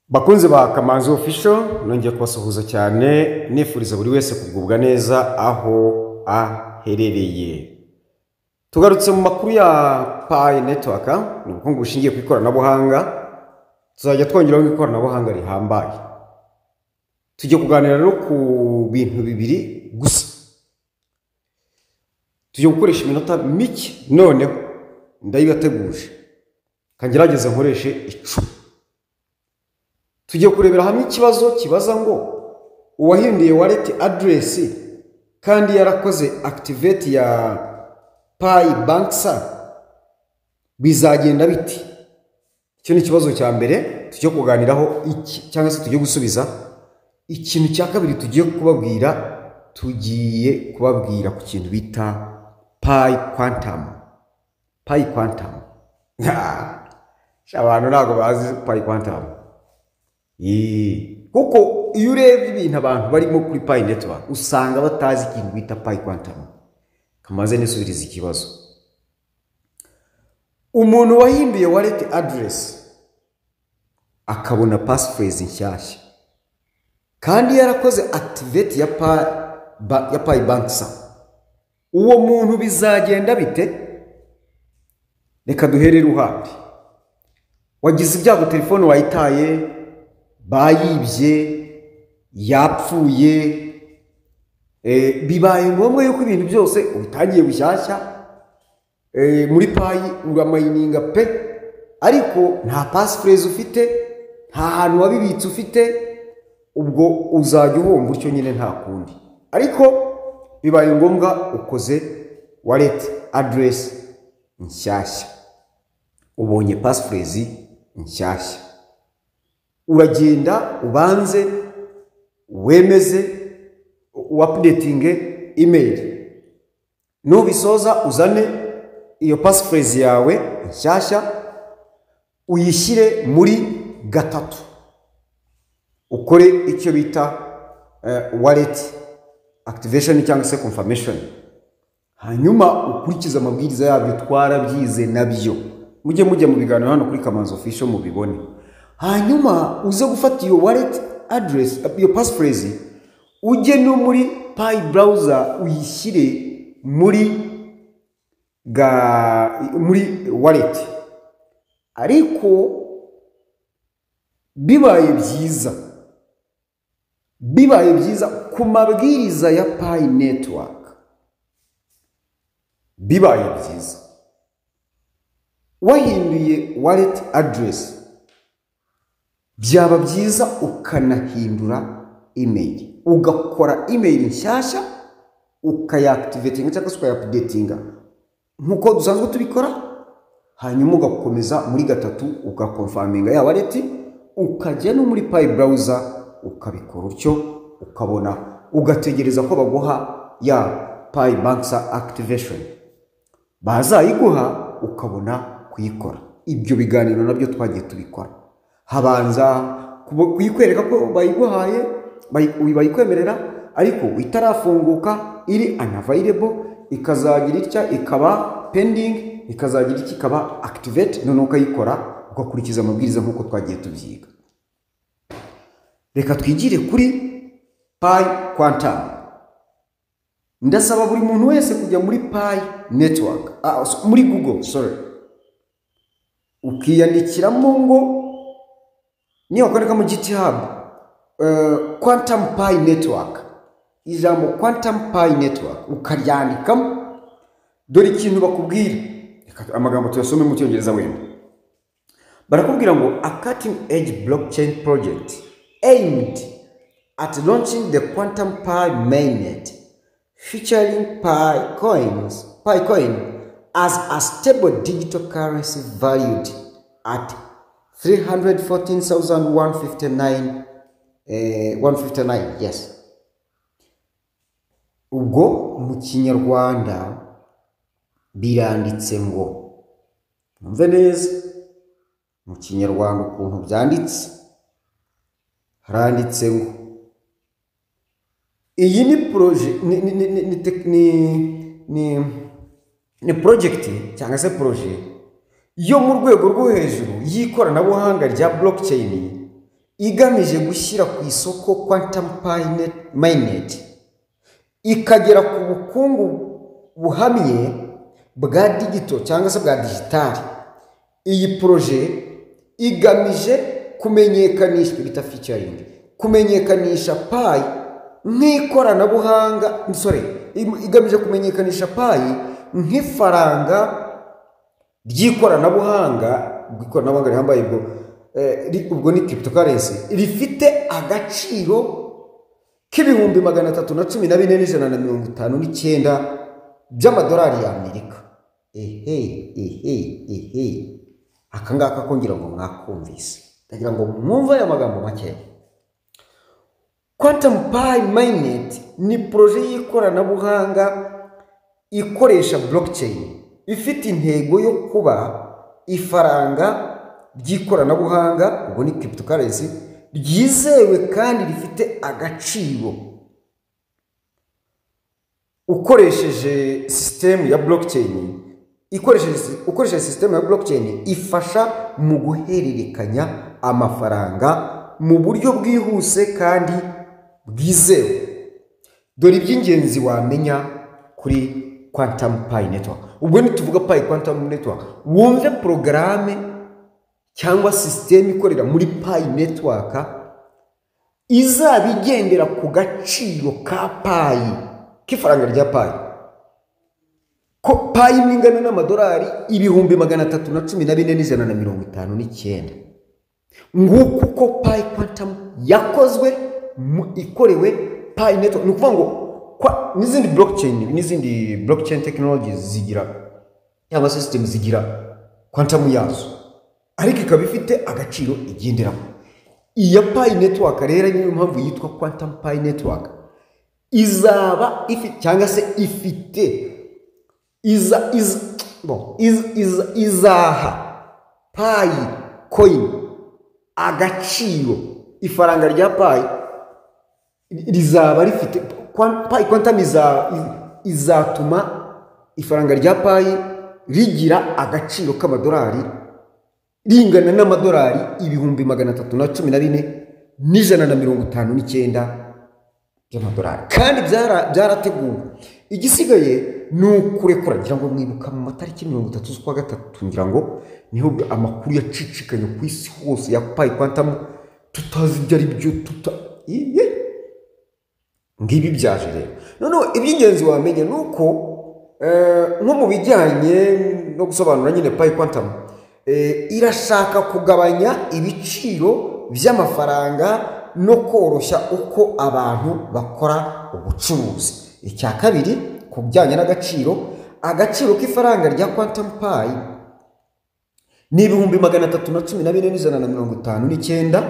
Bakunzi ba Kamanzi Official, nongeye kubasuhuza cyane, nifuriza buri wese kugubwa neza aho aherereye. Tugarutse mu makuru ya Pi Network, ni ubukungu bushingiye ku ikoranabuhanga. Tuzajya twongeraho ikoranabuhanga rihambaye. Tujye kuganira rero ku bintu bibiri gusa. Tujye gukoresha iminota mike, noneho ndayibateguje, kangerageze nkoreshe 10. Tugiye kurebera hamwe ikibazo kibaza ngo: uwahinduye wallet address kandi yarakoze activate ya Pi Banxa bizagenda biti? Icyo ni ikibazo cya mbere tugiye kuganiraho iki, cyangwa se tugiye gusubiza. Ikintu cya kabiri tugiye kubabwira, tugiye kubabwira ku kintu bita Pi Quantum. Pi Quantum, abantu ntabwo bazi Pi Quantum, kuko iyo urebye ibintu abantu barimo kuri Pi Network usanga batazi ikintu bita Pi Quantum. Kamaze nisubiriza ikibazo: umuntu wahinduye wallet address akabona passphrase nshyashya kandi yarakoze activate ya Pi Banxa, uwo muntu bizagenda bite? Reka duhere iruhande. Wagize ibyago, telefone wayitaye, bayibye, yapfuye, bibaye ngombwa yuko ibintu byose ubitangiye bushyashya muri Pi. Uramayininga pe, ariko nta passphrase ufite, nta hantu wabibitse ufite. Ubwo uzajya uhomba utyo nyine, nta kundi. Ariko bibaye ngombwa ukoze wallet address nshyashya, ubonye passphrase nshyashya, uragenda ubanze wemeze, uupdatinge email. Nubisoza uzane iyo passphrase yawe nshyashya, uyishyire muri gatatu, ukore icyo bita wallet activation cyangwa se confirmation, hanyuma ukurikize amabwiriza yabyo. Twarabyize nabyo, mujye mujya mu biganiro hano kuri Kamanzi Official mubibone. Hanyuma uze gufata iyo wallet address, iyo passphrase, ujye no muri Pi Browser uyishyire muri wallet. Ariko bibaye byiza ku mabwiriza ya Pi Network, bibaye byiza wahinduye wallet address, byaba byiza ukanahindura email, ugakora email nshyashya, ukayaactivatinga cyangwa se ukayaupdatinga nk'uko dusanzwe tubikora, hanyuma ugakomeza muri gatatu, ugaconfirminga ya wallet, ukajya no muri Pi Browser ukabikora utyo, ukabona ugategereza ko baguha ya Pi Banxa activation. Bazayiguha ukabona kuyikora. Ibyo biganiro nabyo twagiye tubikora. Habanza kuyikwereka ko bayiguhaye, bayikwemerera, ariko itarafunguka, iri unavailable, ikazagira itya ikaba pending, ikazagira iki ikaba activate, noneho ukayikora, ugakurikiza amabwiriza nk'uko twagiye tubyiga. Reka twigire kuri Pi Quantum. Ndasaba buri muntu wese kujya muri Pi Network, muri Google, sorry, ukiyandikiramo ngo niba wakandika GitHub Quantum Pi Network, ijambo Quantum Pi Network ukaryandikamo. Dore ikintu bakubwira. Reka amagambo tuyasome mu Cyongereza wenda. Barakubwira ngo: "A cutting edge blockchain project aimed at launching the Quantum Pi mainnet featuring Pi coins, Pi coin as a stable digital currency valued at 314,159, 159." Yes, ubwo mu Kinyarwanda biranditse ngo, mwumve neza mu Kinyarwanda ukuntu byanditse, haranditse ngo iyi ni projet, ni project cyangwa se projet yo mu rwego rwo hejuru y'ikoranabuhanga rya blockchain. Igamije gushyira ku isoko Quantum Pi Mainnet, ikagera ku bukungu buhamye bwa digital cyangwa se bwa digitali. Iyi projet igamije kumenyekanisha, bita featuring, kumenyekanisha Pi nk'ikoranabuhanga, sorry, igamije kumenyekanisha Pi nk'ifaranga ry'ikoranabuhanga, ikoranabuhanga rihambaye. Ubwo ni cryptocurrency rifite agaciro k'314,159 by'amadolari y'Amerika. Ehe, ehe, ehe, aka ngaka ko ngira ngo mwakumvise. Ndagira ngo mwumve aya magambo makeya. Quantum Pi Mainnet ni projet y'ikoranabuhanga ikoresha blockchain, ifite intego yo kuba ifaranga ry'ikoranabuhanga, ubwo ni cryptocurrency, ryizewe kandi rifite agaciro. Ukoresheje sisitemu ya blockchain, ukoresheje sisitemu ya blockchain ifasha mu guhererekanya amafaranga mu buryo bwihuse kandi bwizewe. Dore iby'ingenzi wamenya kuri Quantum Pi Network. Ubwo nituvuga Pi Quantum Network, wumve porogaramu cyangwa sisitemu ikorera muri Pi Network izaba igendera ku gaciro ka Pi, k'ifaranga rya Pi, ko Pi imwe ingana n'amadolari 314,159. Nguko uko Pi Quantum yakozwe, ikorewe Pi Network. Ni ukuvuga ngo n'izindi blockchain technologies zigira, cyangwa system zigira quantum yazo, ariko ikaba ifite agaciro igenderamo. Iya Pi Network rero, niyo mpamvu yitwa Quantum Pi Network, izaba ifite cyangwa se ifite iza iza bon, izaha Pi coin agaciro. Ifaranga rya Pi rizaba rifite, Pi Quantum izatuma ifaranga rya Pi rigira agaciro k'amadolari, ringana n'amadolari 314,159 by'amadolari, kandi byarateguwe. Igisigaye ni ukurekura. Ngira ngo mwibuka mu matariki 30 z'ukwa gatatu, ngira ngo niho amakuru yacicikanye ku isi hose ya Pi Quantum, tutazi ibyo ari byo, tuta iye. Ngibi byaje rero. Noneho iby'ingenzi wamenya ni uko nko mu bijyanye no gusobanura nyine Pi Quantum, irashaka kugabanya ibiciro by'amafaranga no koroshya uko abantu bakora ubucuruzi. Icya kabiri, ku bijyanye n'agaciro, agaciro k'ifaranga rya Quantum Pi ni 314,159,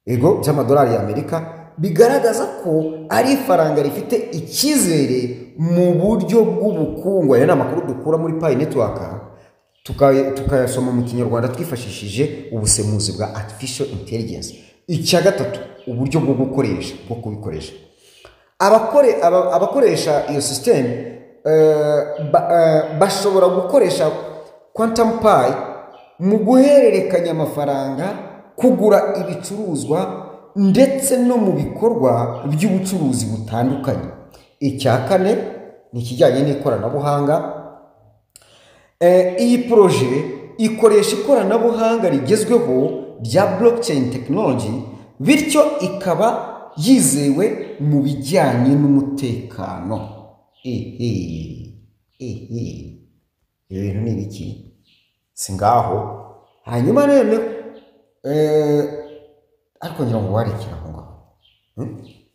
ego, by'amadolari y'Amerika, bigaragaza ko ari ifaranga rifite icyizere mu buryo bw'ubukungu. Aya ni amakuru dukura muri Pi Network, tukayasoma mu Kinyarwanda twifashishije ubusemuzi bwa artificial intelligence. Icya gatatu, uburyo bwo gukoresha, bwo kubikoresha. Abakoresha iyo system bashobora gukoresha Quantum Pi mu guhererekanya amafaranga, kugura ibicuruzwa ndetse no mu bikorwa by'ubucuruzi butandukanye. Icya kane ni ikijyanye n'ikoranabuhanga. Iyi projet ikoresha ikoranabuhanga rigezweho rya blockchain technology, bityo ikaba yizewe mu bijyanye n'umutekano. Ehe, ehe, ibi bintu ni ibiki? Si ngaho. Hanyuma rero ariko ngira ngo warekera aho ngaho.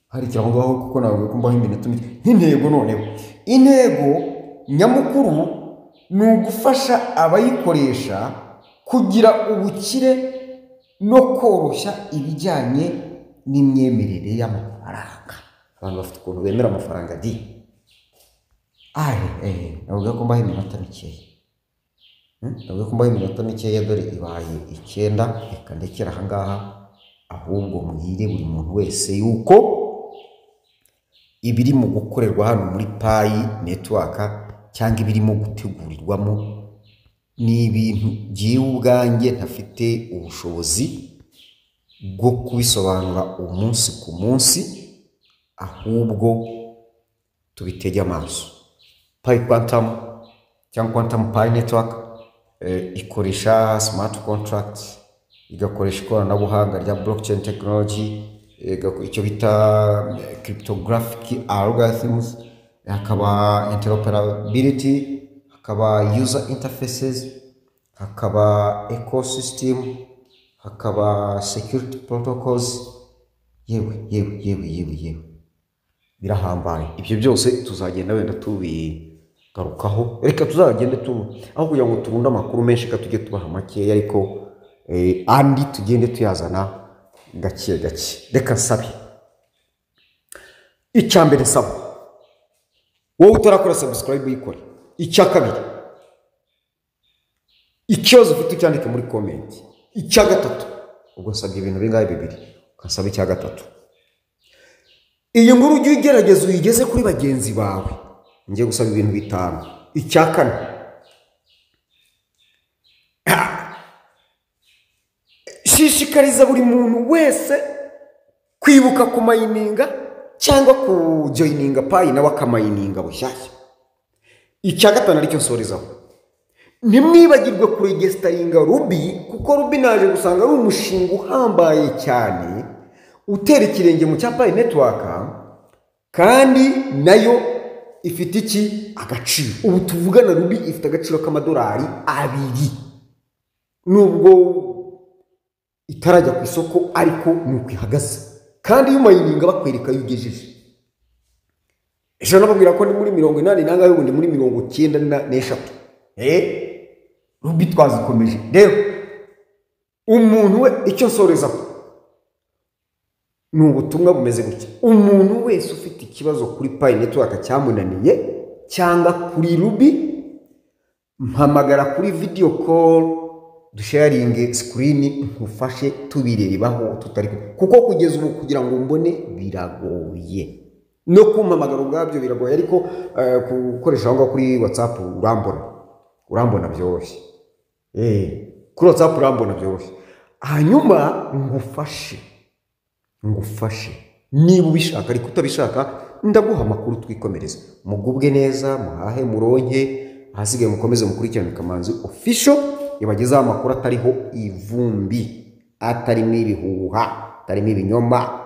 Harekera aho ngaho, kuko nawe ko mbaho iminota mike. Nk'intego noneho, intego nyamukuru ni ugufasha abayikoresha kugira ubukire no koroshya ibijyanye n'imyemerere y'amafaranga. Abantu bafite ukuntu bemera amafaranga di. Ahe, navuga ko mbaho iminota mikeya. Navuga ko mbaho iminota mikeya, dore ibaye 9. Reka ndekere aha ngaha, ahubwo mbwire buri muntu wese yuko ibiri mu gukorerwa hano muri Pi Network cyangwa ibirimo gutegurirwamo ni ibintu jyewe ubwanjye ntafite ubushobozi. bwo kubisobanura umunsi ku munsi, ahubwo tubitege amaso. Pi Quantum cyangwa Quantum Pi Network ikoresha smart contract, igakoresha ikoranabuhanga rya blockchain technology, icyo bita cryptographic algorithms, hakaba interoperability, hakaba user interfaces, hakaba ecosystem, hakaba security protocols. Yewe yewe yewe yewe yewe, birahambaye. Ibyo byose tuzagenda wenda tubigarukaho. Reka tuzagende tu aho kugira ngo turunde amakuru menshi, reka tujye tubaha makeya, ariko andi tugende tuyazana gake gake. Reka nsabe, icya mbere nsaba wowe utarakora subscribe, uyikore. Icya kabiri, ikibazo ufite ucyandike muri comment. Icya gatatu, ubwo nsabye ibintu bingahe? Bibiri. Ukansaba icya gatatu, iyi nkuru ujye ugerageza uyigeze kuri bagenzi bawe. Ngiye gusaba ibintu bitanu. Icya kane, shishikariza buri muntu wese kwibuka kumayininga cyangwa kujoyininga Pi, nawe akamayininga bushyashya. Icya gatanu, aricyo nsorezaho, ntimwibagirwe kuregesitaringa Ruby, kuko Ruby naje gusanga ari umushinga uhambaye cyane utera ikirenge mu cya Pi Network, kandi nayo ifite iki? Agaciro. Ubu tuvugana Ruby ifite agaciro k'amadolari 2, nubwo itarajya ku isoko, ariko ni uko ihagaze. Kandi iyo umayininga bakwereka ayo ugejeje. Ejo nababwira ko ni muri 80 nangahe, ubu ni muri 93. Ruby twazikomeje. Rero umuntu we, icyo nsorezaho ni ubutumwa bumeze gutya: umuntu wese ufite ikibazo kuri Pi Network cyamunaniye cyangwa kuri Ruby, mpamagara kuri video call, dusharinge screen, nkufashe tubirebaho tutari, kuko kugeza ubu kugira ngo mbone biragoye, no kumpamagara ubwabyo biragoye, ariko gukoresha aho ngaho kuri WhatsApp urambona, urambona byoroshye. Kuri WhatsApp urambona byoroshye, hanyuma ngufashe, ngufashe niba ubishaka. Ariko utabishaka, ndaguha amakuru twikomereza. Mugubwe neza, muhahe muronke, ahasigaye mukomeze mukurikirane Kamanzi Official ibagezaho amakuru atariho ivumbi, atarimo ibihuha, atarimo ibinyoma.